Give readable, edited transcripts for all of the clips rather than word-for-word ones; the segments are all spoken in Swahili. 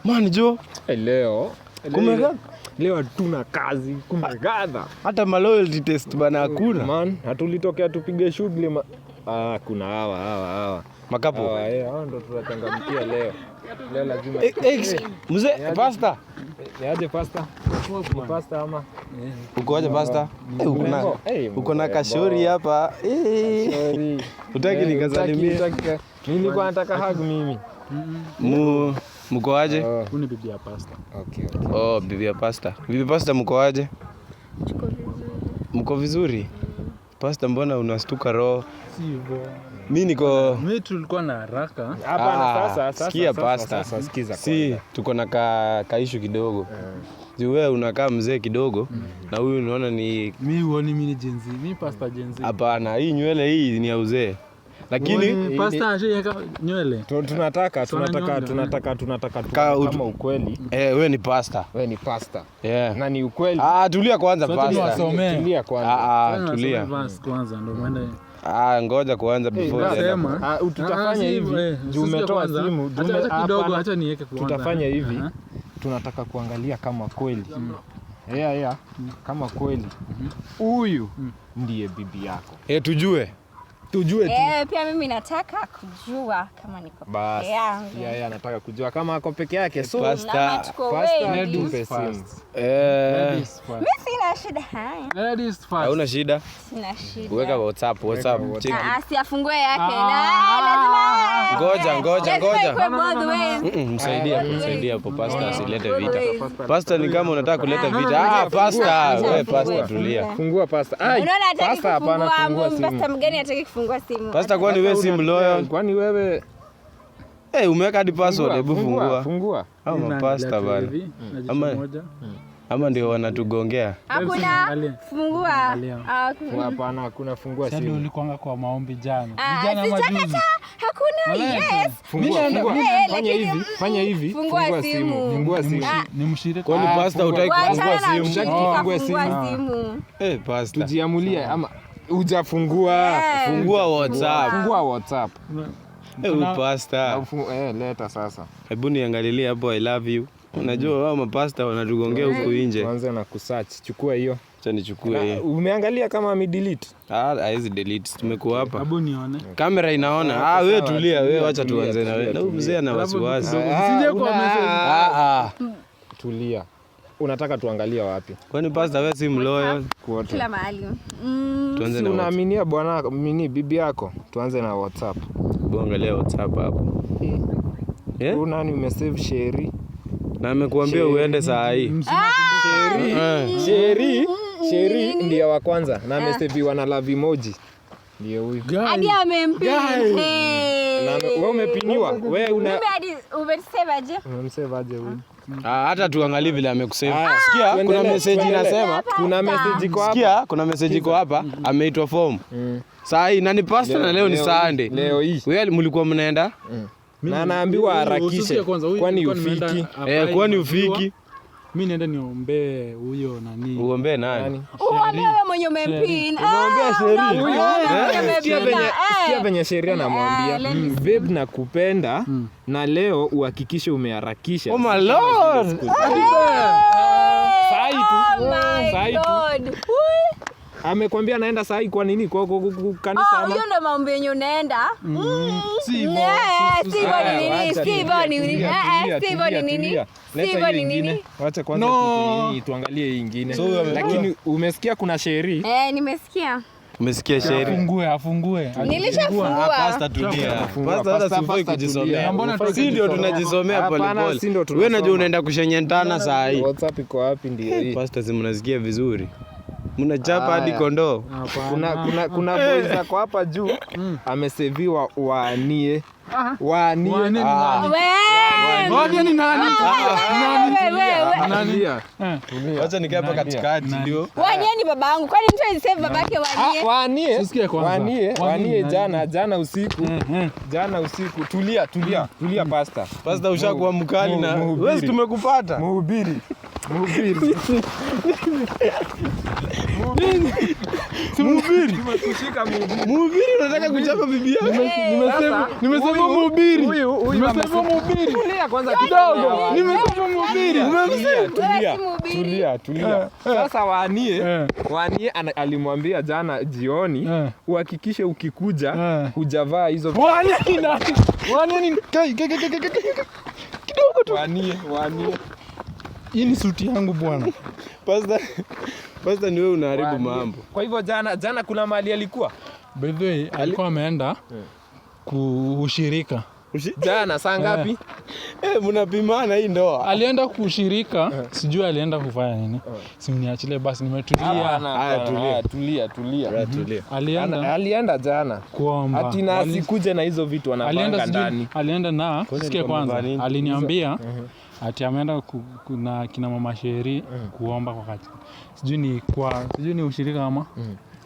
Man jo, Leo Kumega- leo hatuna kazi, kumegadha. Hata ma loyalty test bana hakuna. Man, hatulitokea tupige shughuli Ah, kuna hawa hawa hawa. Makapo. Hawa, hawa ndo tunachangamkia leo. Leo lazima. Eh, mzee, pasta. Ni aje pasta? Ni pasta ama? Uko aje pasta? Mrembo. Uko na mrembo. kashori hapa. Sorry. Hutaki nikasalimie? Hutaki. Nilikuwa nataka hug mimi. Mko aje? Oh, Huyu ni bibi ya pasta. okay. Oh, bibi ya pasta. Bibi pasta mko aje? Tuko vizuri. Mko vizuri? Pasta, mbona unastuka roho? Si hivyo. Mi niko Mimi tulikuwa na haraka. Hapana, Ah, sasa sikia sasa, pasta. Sasa sikiza Si kwanza. tuko na kaishu kidogo. Juu wewe unakaa mzee kidogo na huyu unaona ni Mimi huoni mimi ni Gen Z. Mimi pasta Gen Z. hapana, hii nywele hii ni ya uzee. Lakini Huoni pasta ashaiweka nywele. Tunataka tunataka nyonga. tunataka tunataka Ka kama ukweli wewe ni pasta. wewe ni pasta Yeah. na ni ukweli. Ah, tulia kwanza Sote pasta. niwasomee. Tulia kwanza. Ah, ah, Sasa tulia. nasoma verse kwanza ndo muende. Ah, ngoja kwanza before brother. uende. Sema. Ah, tutafanya Ah, si hivi. hivyo, Juu usikie umetoa kwanza. simu, juu Acha acha kidogo, hapana. acha niweke kwanza. Tutafanya hivi. Aha. Tunataka kuangalia kama kweli. Yeah. Kama kweli huyu ndiye bibi yako. Tujue. Tujue tu. Pia mimi nataka kujua kama niko Bas. peke yangu. Yeah, anataka kujua kama ako peke yake. So Pasta. Ama tuko Pasta, wengi. tupe simu. First. Ladies first. Mi sina shida. Haya, Ladies first. Hauna shida? sina shida. Weka WhatsApp, WhatsApp. Cheki. Ah, si afungue yake. Na lazima. Ngoja, ngoja, Lazima ngoja. ikuwe both ways. Msaidie hapo, msaidie hapo pasta asilete Both vita. ways. Pasta ni kama unataka kuleta vita. Ah, pasta, wewe pasta tulia. Fungua pasta. Ai, Unaona hataki pasta hapana, kufungua. fungua simu. Pasta mgani hataki kufungua simu? Pasta, kwani wewe si mloyal? Kwani wewe Umeweka hadi password, hebu fungua. Fungua. Au Mimi mapasta naangalia tu bana. hivi, na jicho moja. Ama ndio wanatugongea. Hakuna. Angalia. Fungua. Angalia. Ah, Hapana, hakuna fungua Sasa simu. ulikuanga kwa maombi jana. Ah, Ni jana ama sitakataa. juzi? Hakuna. Yes. Fungua, Mimi fungua. naenda- Fanya lakini, hivi, fanya hivi. fungua Fungua simu. simu. Fungua simu. Ni mshirika. Kwani Ah, pasta fungua. hutaki kufungua Wachana na simu? mshirika, Fungua fungua simu. Pasta. Tujiamulie ama hujafungua. Fungua WhatsApp. Fungua WhatsApp. Huyu pasta. Leta sasa. Hebu niangalilie hapo I love you. Unajua wao mapasta wanatugongea huku nje. Tuanze na kusearch. Chukua hiyo. Acha nichukue hii. Umeangalia kama amedelete? Ah, haizi delete. Tumekuwa hapa. Hebu nione. Kamera inaona. Ah, wewe tulia, wewe wacha tulia, tuanze na wewe. tulia, Na huyu mzee ana Alafu wasiwasi. kidogo. Usije kwa message. Ah, ah. Tulia. Unataka tuangalie wapi? Kwani pasta wewe si mloyal? Kuote. Kila mahali. Tuanze Si na WhatsApp. unaaminia bwana mini bibi yako? Tuanze na WhatsApp. Hebu angalia WhatsApp hapo. Eh? Huyu nani umesave Sheri? Na amekuambia uende saa hii. Sheri, Sheri ndiye wa kwanza na ameseviwa na love emoji. Ndiye huyu. Hadi amempin. Hey. Na wewe umepiniwa. Wewe una Mimi hadi umesema aje? umemsave aje huyu? Ah, hata tuangalie vile amekusave. Haya, Sikia, kuna tuendelee, message tuendelee. inasema Kuna message iko hapa. Sikia, kuna message iko hapa, ameitwa form. Saa hii na ni pasta na leo ni Sunday. Leo hii. Wewe mlikuwa mnaenda? Na anaambiwa harakishe. Usikie kwanza, huyu Kwani nilikuwa nimeenda ufiki? apply Kwani maziwa. ufiki? Mimi niende niombee huyo nani. Uombee nani? Nani? Uombe wewe mwenye umempin. Ah, Sheri. unaombea mwenye Sikia umempin. sikia venye sheria namwambia let me babe, nakupenda na leo uhakikishe umeharakisha. Oh my lord. Sahi tu. Oh my Sahi tu. God. Amekwambia naenda sahi kwa nini? Kwa kanisa Oh, ama? hiyo ndo maombi yenye unaenda. Si hivyo. Yeah, si hivyo ni nini? Acha, Si hivyo ni nini? tulia, tulia, Si hivyo ni tulia, nini? tulia. Si Leta hivyo hiyo ni ingine. nini? Wacha kwanza tuangalie hii ingine. So huyu Lakini umesikia kuna sheri? Nimesikia. Umesikia Sheri? Afungue, afungue. Nilishafungua. Pasta tulia. Fungua. Pasta hata Pasta, sifai pasta kujisomea. tulia. Mbona Si ndio kujisomea? tunajisomea Hapana, polepole. si ndio Wewe tunasoma. unajua unaenda kushenyentana saa hii. WhatsApp iko wapi ndio hii? Pasta si mnasikia vizuri. Mnachapa hadi Haya. kondoo. Kuna boys ako hapa juu ameseviwa waanie. Waanie. Waanie ni nani? We. Waanie ni nani? We, we, we. Tulia. Wacha nikae hapa katikati ndio. Wanie ni babangu. Kwani mtu alisave babake wanie? Waanie. Usikie kwanza. Waanie, Waanie waanie ni nani? jana usiku. Jana usiku. Tulia, tulia, tulia pasta. Pasta ushakuwa mkali na Mhubiri. wewe si tumekupata. Mhubiri. Mhubiri. Si mhubiri. Tumekushika mhubiri. Mhubiri unataka kuchapa bibi yako? Nimesema nimesema mhubiri. Huyu huyu Nimesema mhubiri. Tulia kwanza Kidogo. Nimesema mhubiri. Wewe si mhubiri. Tulia, tulia. Sasa Wanie, Eh. Wanie alimwambia jana jioni Eh. uhakikishe ukikuja Eh. hujavaa hizo Wanie ni nani? Wanie ni kai kai kai kai kai, kai. Kidogo tu. Wanie, Wanie. Hii ni suti yangu bwana. Pastor, Pastor ni wewe unaharibu Wanie. mambo. Kwa hivyo jana jana kuna mahali alikuwa By the way, alikuwa ameenda kuushirika. jana saa ngapi? Eh, mnapimana hii ndoa. Alienda kuushirika, sijui alienda kufanya nini. Si mniachilie basi, nimetulia. Hapana, Haya, hapana, tulia. haya, tulia, tulia. Tulia. Alienda Alienda jana kuomba. ati na asikuje na hizo vitu Alienda anapanga sijui, ndani. alienda na sikia alikuwa kwanza, amevaa nini? aliniambia ati ameenda na kina mama Sheri kuomba kwa kati. Sijui ni kwa sijui ni ushirika ama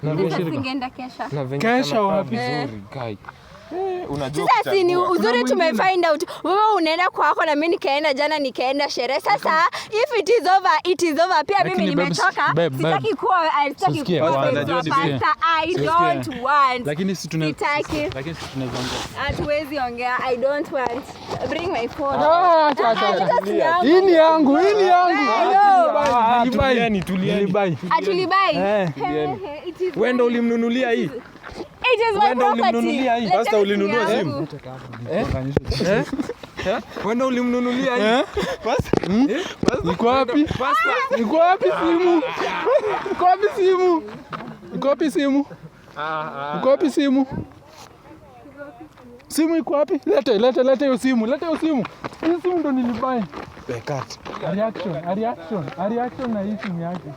Na Sasa ushirika. singeenda kesha. Na venye Kesha kanakaa wapi? vizuri, guy. Eh, unajua Sasa si ni kuchagua. uzuri tumefind out. Wewe unaenda kwako na mimi nikaenda jana nikaenda sherehe. Sasa if it is over, it is over. Pia mimi Lakini babe, nimechoka. babe, Sitaki babe. kuwa sitaki Sikia kuwa kwanza. with Najua your ni pastor. I Sikia. don't want. Lakini si tuna Sitaki. lakini si tunaweza ongea. Hatuwezi ongea. I don't want. Bring my phone. Ah, acha, acha, Ah, acha. leta simu yangu. Hii ni yangu, hii ni yangu. No. Ah, Nilibuy. tulieni, tulieni. Nilibuy. Atulibai. Eh. It is Wewe ndo ulimnunulia hii? It is my Wewe ndo property. ulimnunulia hii? Leteni Pastor, ulinunua simu yangu. Eh? Wewe ndo ulimnunulia hii? Eh? Niko wapi? Pastor. Niko wapi simu? Niko wapi simu? Niko wapi simu? Iko wapi simu? Simu iko wapi? Lete, lete, lete hiyo simu, lete hiyo simu. Hii simu ndo nilibuy. Cut. Reaction, reaction, reaction na hii simu yake.